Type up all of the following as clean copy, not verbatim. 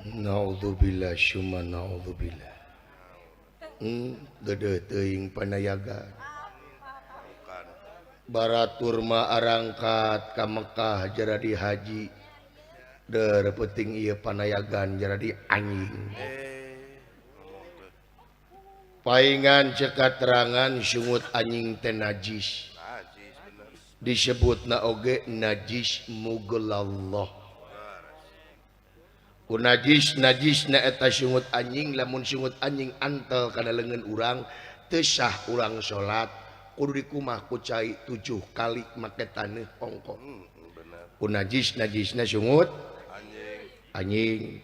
Naudzubillah summa naudzubillah. Gede teuing panayaga. Baratur mah arangkat ka Mekah jaradi haji. Der penting ieu panayagan jaradi anjing. Paingan cek katerangan sungut anjing teh najis. Disebutna oge najis mughallallah. Ku najis najisna eta sungut anjing lamun sungut anjing antel kana leungeun urang teu sah urang salat kudu dikumah ku cai 7 kali make taneuh ongko. Ku najis najisna sungut anjing.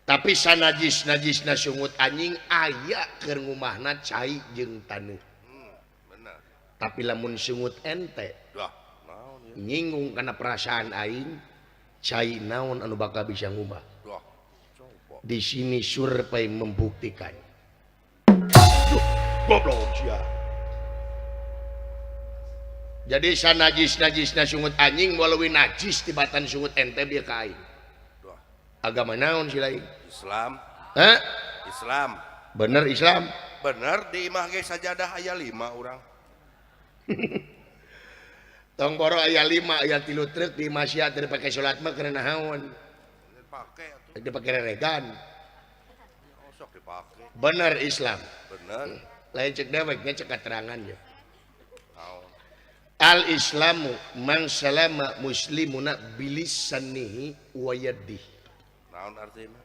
Tapi sanajis najisna sungut anjing aya keur ngumahna cai jeung taneuh. Tapi lamun sungut ente nyinggung kana perasaan aing cai naon anu bakal bisa ngubah. Di sini survei membuktikan. Duh, goblok sia. Jadi sanajis-najisna sungut anjing moal leuwih najis tibatan sungut ente bieu ka aing. Agama naon si lain? Islam. Hah? Islam. Bener Islam? Bener di imah ge sajadah aya 5 urang. Tong boro aya 5 aya 3 truk di masjid teu dipake salat mah keur naon? Dipake atuh. Dipake reregan. Oh, sok dipake. Bener Islam. Bener. Lain cek dewek nya cek keterangan ya. Naon? Al Islamu man salama muslimuna bilisanihi wa yadihi. Naon artina?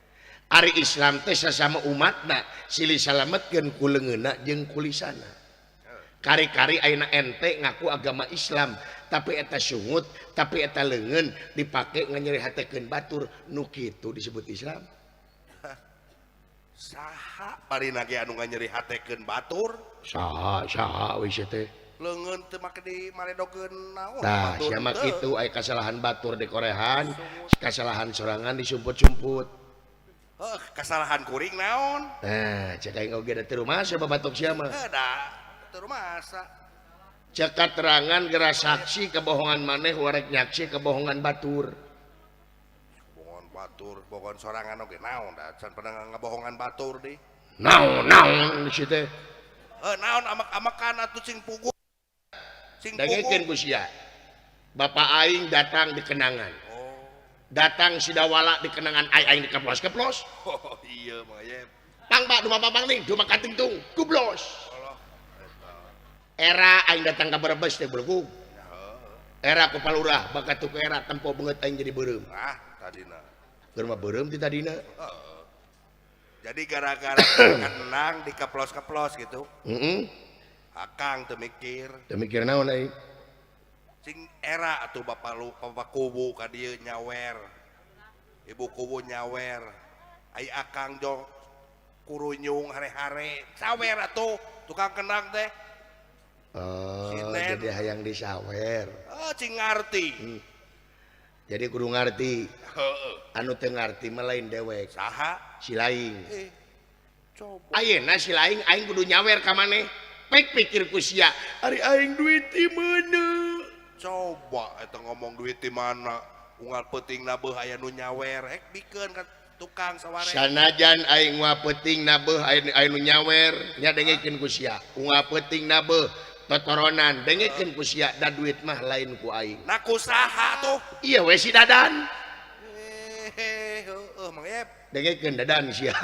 Ari Islam teh sasama umatna silih salametkeun ku leungeunna jeung ku lisana. Kari-kari ayeuna ente ngaku agama Islam tapi eta sungut tapi eta leungeun dipake nganyerihatekeun batur nu kitu disebut Islam. Saha barina ge anu nganyerihatekeun batur? Saha saha we teh? Leungeun teu make di maredokeun naon? Tah sia mah kitu aya kasalahan batur dikorehan, kasalahan sorangan disumput-sumput. Heuh, kasalahan kuring naon? Nah, cek aing oge da teu rumasa babatok sia mah. Heuh da. Teu rumasa. Cek katerangan geura saksi kebohongan maneh warek nyaksi kebohongan batur. Kebohongan batur, bohongan sorangan oge naon da can pernah ngabohongan batur deui. Naon naon si teh? Heuh naon amak-amakan atuh sing puguh. Sing dangekeun ku sia. Bapak aing datang di kenangan. Oh. Datang sidawala di kenangan aing aing dikeplos-keplos. Oh iya mah ye. Pang pak duma papang ning duma katingtung gublos. Era aing datang ka Brebes teh belegug. Era ku palurah bakat tu era tempo beungeut aing jadi beureum. Ah tadina. Keur mah beureum ti tadina. Heeh. Jadi gara-gara kenang dikeplos-keplos gitu. Heeh. Akang teu mikir. Teu mikir naon aing? Sing era atuh bapak lu bapak kubu ka dieu nyawer. Ibu kubu nyawer. Ai akang jo kurunyung hare-hare. Sawer atuh tukang kenang teh. Oh, jadi hayang disawer. Oh, cing ngarti. Jadi kudu ngarti. Anu teu ngarti mah lain dewek. Saha? Si laing. Coba. Ayeuna si laing aing kudu nyawer ka maneh. Pek pikir ku sia, ari aing duit di mana? Coba eta ngomong duit di mana? Unggal peuting nabeuh aya nu nyawer, rek bikeun ka tukang saware. Sanajan aing unggal peuting nabeuh aya nu nyawer, nya dengekeun ku sia. Unggal peuting nabeuh totoronan dengekeun ku sia da duit mah lain ku aing. Nah ku saha tuh? Iya we si Dadan. Heueuh Mang Yep. Dengekeun Dadan sia.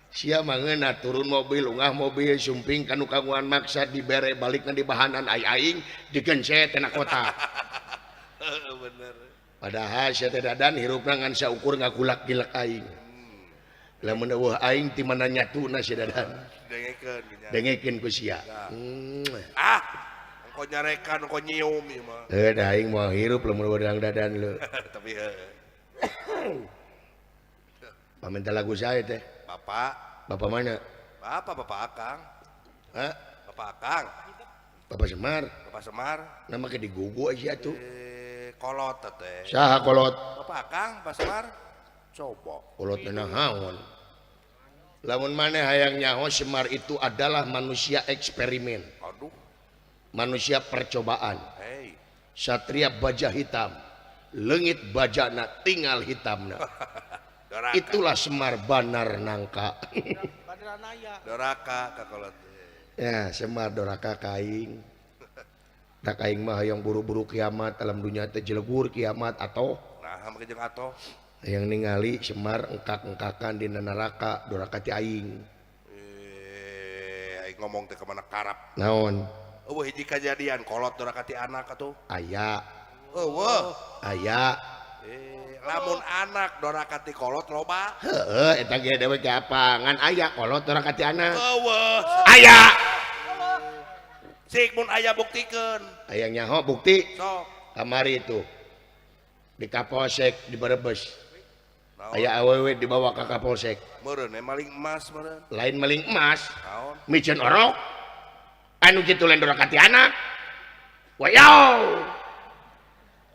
Sia mah ngeunah turun mobil ungah mobil sumping ka nu kagungan maksa dibere balikna di bahanan ai aing digencet tina kota. Heeh bener. Padahal sia teh Dadan hirupna ngan saukur ngagulak-gilak aing. Lamun eueuh aing ti mana nyatuna si Dadan. Dengekeun dengekeun ku sia. Ah, engko nyarekan engko nyium ieu mah. Heuh da aing moal hirup lamun eueuh Dadan leu. Tapi heuh. Paminta lagu saya teh. Bapak. Bapak mana? Bapak, Bapak Akang. Hah? Bapak Akang. Bapak Semar. Bapak Semar. Nama ke digugu aja tuh. Kolot teh. Saha kolot? Bapak Akang, Bapak Semar. Coba. Kolot naon? Lamun maneh hayang nyaho Semar itu adalah manusia eksperimen. Aduh. Manusia percobaan. Hey. Satria baja hitam. Leungit bajana tinggal hitamna. Itulah Semar Banar nangka. Doraka kakolot. Ya, Semar doraka kaing. Tak aing mah hayang buru-buru kiamat alam dunya teh jelegur kiamat atau nah make jeung atoh. Hayang ningali Semar engkak-engkakan dina neraka doraka ti aing. Aing ngomong teh ka mana karap. Naon? Eueuh hiji kajadian kolot doraka ti anak atuh. Aya. Eueuh. Aya. Lamun anak doraka ti kolot loba. Heeh, eta ge dewe ge apa? Ngan aya kolot doraka ti anak. Eueuh. Aya. Sik mun aya buktikeun. Aya nyaho bukti. Sok. Kamari itu. Di Kapolsek di Brebes. Aya awewe dibawa ka Kapolsek. Meureun maling emas meureun. Lain maling emas. Naon? Miceun orok. Anu kitu lain doraka ti anak. Wayaw.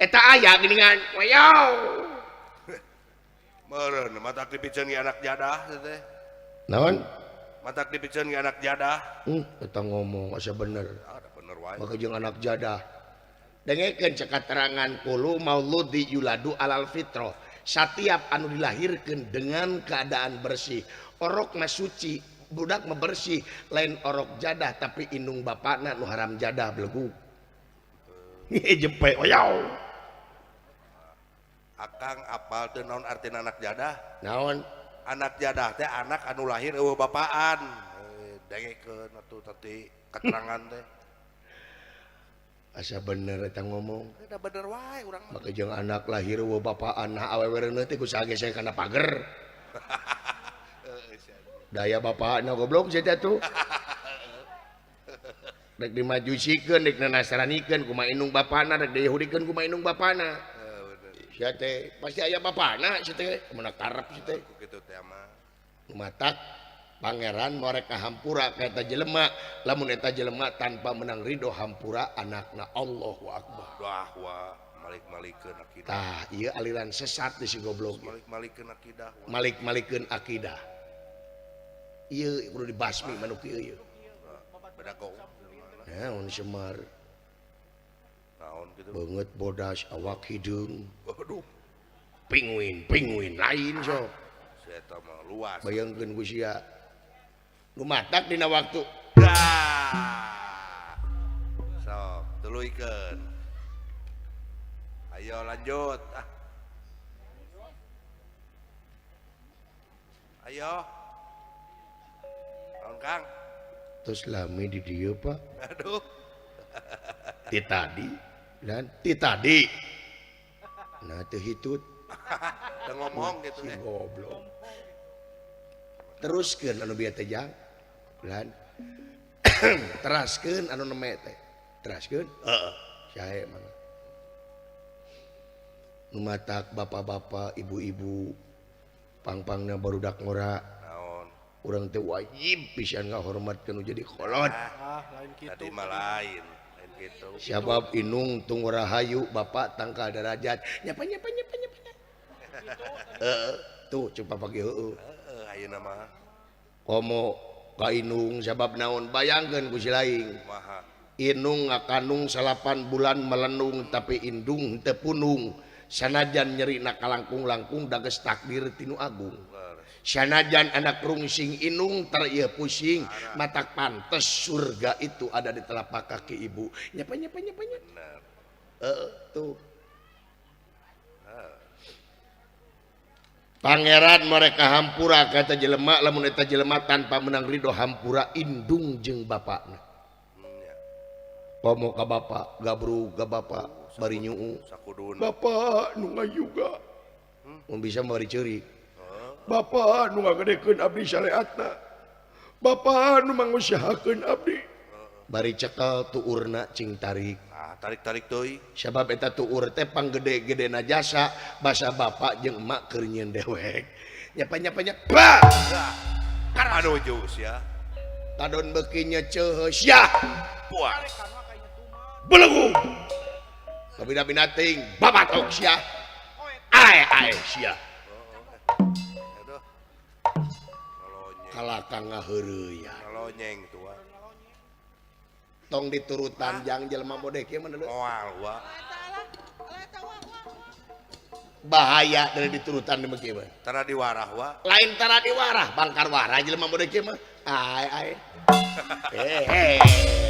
Eta aya geuningan. Wayaw. Meureun matak dipiceun ge anak jadah teh. Naon? Matak dipiceun ge anak jadah. Eta ngomong asa bener. Ah, bener wae. Maka jeung anak jadah. Dengekeun cek katerangan kulu mauludi yuladu alal fitrah. Satiap anu dilahirkeun dengan keadaan bersih, orok mah suci, budak mah bersih, lain orok jadah tapi indung bapakna nu haram jadah belegu. Jepe oyaw. Akang apal teu naon artina anak jadah? Naon? Anak jadah teh anak anu lahir eueuh bapaan. Dengekeun atuh tadi keterangan teh. Asa bener eta ngomong. Eta bener wae urang mah. Maka jeung anak lahir eueuh bapaan, nah awewe reuneuh teh ku saha ge kana pager. Daya bapakna goblok sia teh atuh. Rek dimajusikeun, rek dinasranikeun kumaha indung bapana, rek diyahudikeun kumaha indung bapana. Sia teh pasti aya bapana sia teh, kumaha karep sia teh. Kitu teh mah. Matak pangeran morek ka hampura ka eta jelema, lamun eta jelema tanpa menang ridho hampura anakna. Allahu akbar. Wah wah, malik-malikeun akidah. Tah, ieu aliran sesat di si goblok. Malik-malikeun akidah. Malik-malikeun akidah. Ieu kudu dibasmi manu kieu ieu. Bedagong. Naon Semar? Naon kitu? Beungeut bodas awak hideung. Aduh. Pinguin, pinguin lain sok. Si eta mah luas. Bayangkeun ku sia. Nu matak dina waktu. Dah. Sok, tuluykeun. Ayo lanjut. Ah. Ayo. Naon Kang? Terus lami di dieu Pak. Aduh. Ti tadi dan ti tadi. Nah teu hitut. Teu ngomong gitu si teh. Goblok. Teruskeun anu bieu teh jang. Lan. Teraskeun anu neme teh. Teraskeun? Heeh. Sae mangga. Nu matak bapak-bapak, ibu-ibu pang-pangna barudak ngora. Naon? Urang teh wajib pisan ngahormatkeun nu jadi kolot. Ah, lain kitu. Tadi mah lain, lain kitu. Sabab inung tung rahayu bapak tangkal derajat. Nyapa nyapa nyapa nyapa. Heeh, tuh coba pagi heueuh. Heeh, ayeuna mah. Komo ka inung sabab naon bayangkeun ku si laing. Kumaha? Inung ngakanung 8 bulan melenung tapi indung teu punung. Sanajan nyerina kalangkung-langkung dages takdir tinu agung. Sanajan anak rungsing inung ter ieu pusing, matak pantes surga itu ada di telapak kaki ibu. Nyapa nyapa nyapa nyapa. Bener. Heeh, tuh. Pangeran mereka hampura kata jelema lamun eta jelema tanpa menang ridho hampura indung jeung bapakna. Komo ka bapak, gabrug ka bapak, bari nyuu. Bapak nu ngayuga. Mun bisa bari ceurik. Bapak nu ngagedekeun abdi syariatna. Bapak nu mangusahakeun abdi. Bari cekel tuurna cing tarik. Ah, tarik-tarik teuing. Sabab eta tuur teh panggede-gedena jasa basa bapak jeung emak keur nyieun dewek. Nyapa-nyapa nya. Bah! Aduh jus ya. Tadon beuki nyeceuheus ya. Puas. Belegu. Kabina-bina teuing babatok sia. Ae ae sia. Aduh. Kalaka ngaheureuyan. Ngalonyeng tua. Tong diturutan jang jelema modeh kieu mah deuleu. Moal wa. Bahaya dari diturutan demikian mah. Tara diwarah wa. Lain tara diwarah, bangkar warah jelema mode kieu mah. Ai ai. Eh, eh.